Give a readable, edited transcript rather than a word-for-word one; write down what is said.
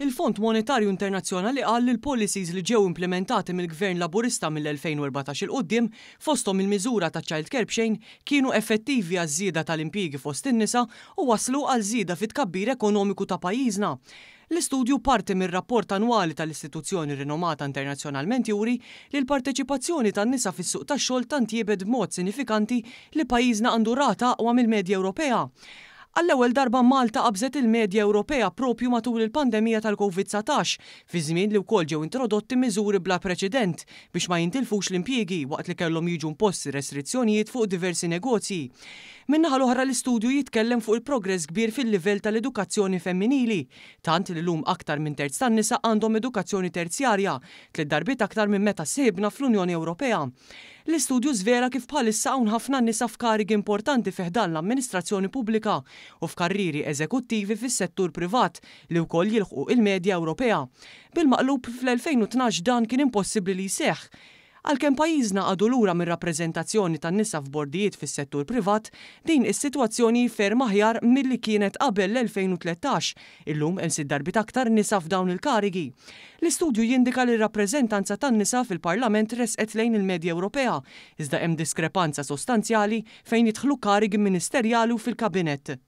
Il-Fond Monetarju Internazzjonali qal li l-policies li ġew implimentati mill-Gvern Laburista mill-2014 'il quddiem, fosthom il-miżura taċ-child care b'xejn, kienu effettivi għaż-żieda tal-impjiegi fost in-nisa u wasslu għal żieda fit-tkabbir ekonomiku ta' pajjiżna. L-istudju, parti mir-rapport annwali tal-istituzzjoni rinomata internazzjonalment juri li l-parteċipazzjoni tan-nisa fis-suq tax-xogħol tant tjiebet b'mod sinifikanti li pajjiżna għandu rata aqwa mill-medja Ewropea. Għall-ewwel darba Malta qabżet il-medja Ewropea propju matul il-pandemija tal-Covid-19, fi żmien li wkoll ġew introdotti miżuri bla preċedent biex ma jintilfux l-impjiegi waqt li kellhom jiġu imposti restrizzjonijiet fuq diversi negozji. Min-naħa l-oħra l-istudju jitkellem fuq il-progress kbir fil-livell tal-edukazzjoni femminili, tant li llum aktar minn terz tan-nisa għandhom edukazzjoni terzjarja, tliet darbiet aktar minn meta ssieħibna fl-Unjoni Ewropea. L-istudju żvela kif bħalissa hawn ħafna nisa f'karigi importanti fi ħdan l-amministrazzjoni pubblika u f'karrieri eżekuttivi fis-settur privat li wkoll jilħqu il-medja Ewropea. Bil-maqlub, fl-2012 dan kien impossibbli li jseħħ. Għalkemm pajjiżna għadu lura mir-rappreżentazzjoni tan-nisa f'bordijiet fis-settur privat, din is-sitwazzjoni hi ferm aħjar milli kienet qabel l-2013. Illum hemm sitt darbiet aktar nisa f'dawn il-karigi. L-istudju jindika li r-rappreżentanza tan-nisa fil-Parlament resqet lejn il-medja Ewropea, iżda hemm diskrepanza sostanzjali fejn jidħlu karigi ministerjali u fil-Kabinett.